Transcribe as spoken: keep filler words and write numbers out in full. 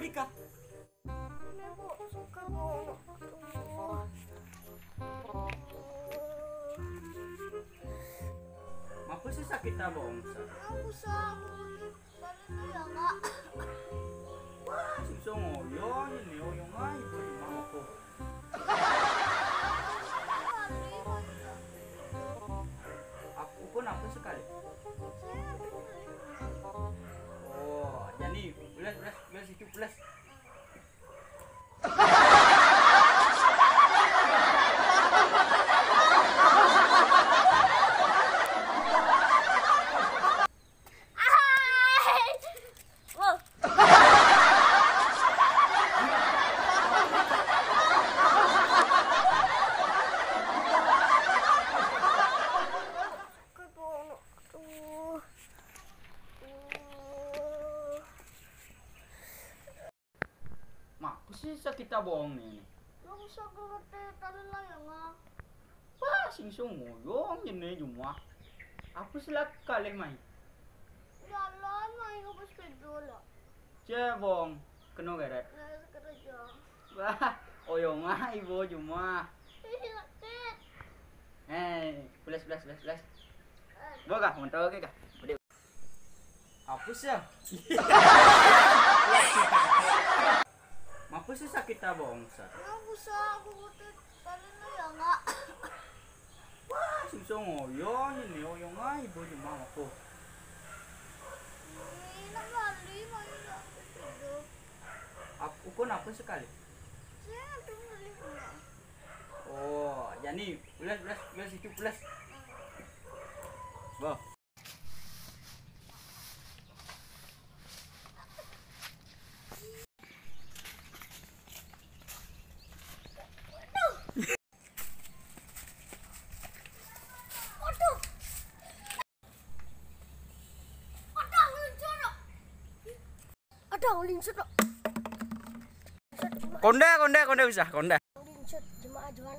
Ini, Bu, sakit, Bu. Mapa sih sakit, Bong? Aku sakit. Balik dulu ya, Kak. Wah, susah ngoyong ini, oyong aja, Bu, di mana tuh? Aku pun apa sekali? Oh, jadi pulas, pulas, pulas, itu pulas. Mapa sih sakit, Bong, ini? Lu bisa ngerti tali layang, ah. Wah, sing sunguyong ini cuma. Apa sih lah kali main? Jalan main ke sepeda lah. Cebong, kena geret. Nah, kerja. Wah, oyong ah, ibu cuma. Ih, sakit. Eh, pulas, pulas, pulas, pulas. Bawa kah, motor ke kah? Apa sih? Mapa sih sakit, Bong? Aku bisa, aku butuh tali lu ya, Kak. Wah, susah ngoyong ini, oyong aja, Bu, cuma aku. Ini nak balik, mau ya, aku tidur. Aku pun apa sekali? Saya tuh balik, Kak. Oh, jadi pulas, pulas, pulas, itu pulas. Wah. Ada lincet, Kak. Konde, konde, konde bisa, konde. Lincet, jemaah Johan.